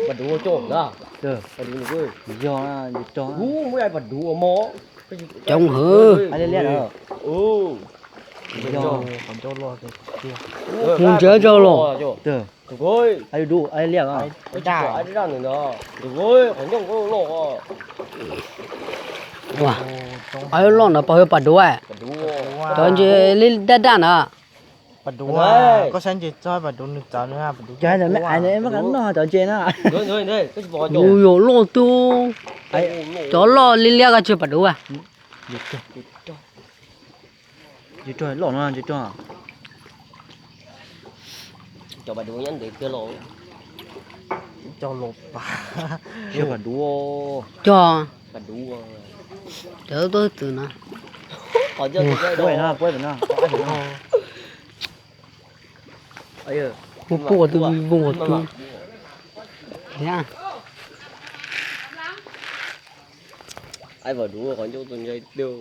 Pas duv coj na. Pas duv nws yog coj. Ub, muaj ib pas duv mog. Coob hwv. Ai liab liab na. Mus ntsia zog los. Ai duv ai liab. Ai loj ntawd pas duv. Cov ntses li daj daj na. Pas duv, koj saib ntses txog pas duv nws txawv nws, pas duv. Cov ntses me ais ne, muab noj cov ntses na. Mus yom loj twg. Cov loj liab liab koj tsis pas duv. Ntses rog loj no ntses rog. Cov pas duv nyob ntev tiag los. Cov los pas. Cov pas duv. Cov. Pas duv. Cov tuaj twm na. Puab no, puab no. Puab puab twb vooj twb. Ai pas duv qhov ncauj tus ntse dug.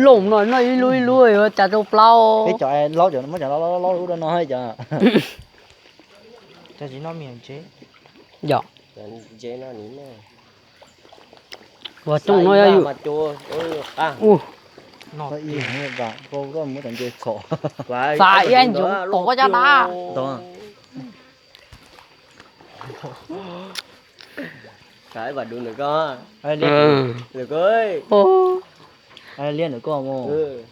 Loom no noj ib lub ib lub yuav cas rau plaub. Peb cov laub cov muab cov laub laub ub rau no cov. Yom. Ua rooj no yog yus. Xav ib ncus tom koj caj dab. Liab ntawm koj.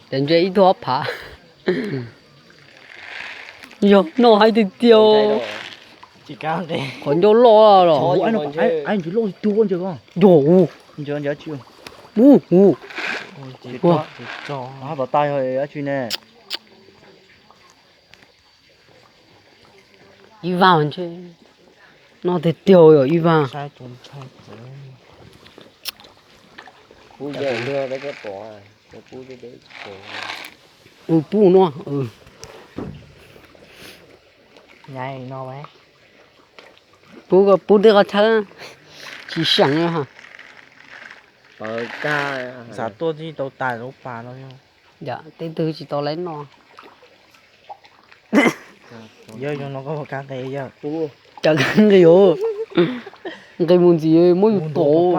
Cov ntses ib tug ob phav. Yog noj haib tiag tiag. Qhov ncauj loj los. Yog u. Ib vag ntshe noj tiag tiag yom ib vag. Ua pub no. Pub, pub tej qhov tshawb tsis seem. Xav tuaj tsis tau tas lub pas no. Yom, tej twg tsis tau lawv noj. Yog no koj puas kam nqis yom? Kam nqis os. Nqis mus ntxiv muab yus tom.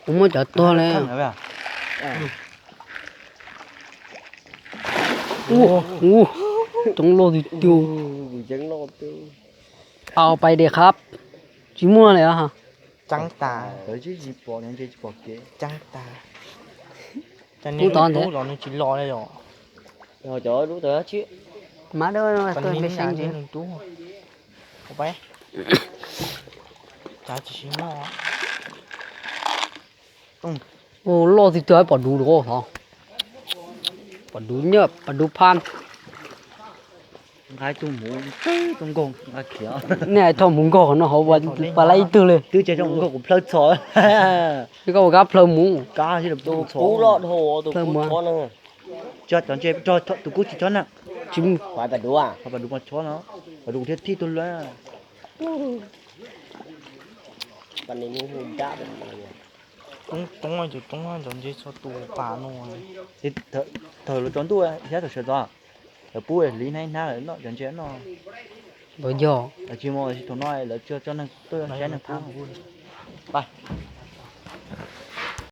Kuv muab cov tuag li. Ua, coob loj tiag tiag. Au, pais dej qhab. Tsis muaj li. Tseeb tas. Tseeb tas. Kuv tod ntawd los nws tsis los li os. Mas dab tuaj npe seev ntsis. Ua loj tiag tiag, pom duv los. Pom duv nyaj, pom duv phaj. Nej hais txog mus nkog qhov no hauv pas lab ib tug li. Twb tsis txog mus nkog kuv plhaw txhos. Koj ua kab plhaw mus. Cov ntses rog tus kub tsis chob na. Tsis, pas duv mas chob no, pas duv thiaj thij tuag lawm. Toob toob cov toob cov ntses txog tus pas no. Thaum lawv tsaus ntuj thiab thaum sawv ntxov, lawv pub hliv hnab hnab lawv noj cov ntses no. Yog tsis mus thaum no lawv tsis tso neeg tuaj saib neeg pub.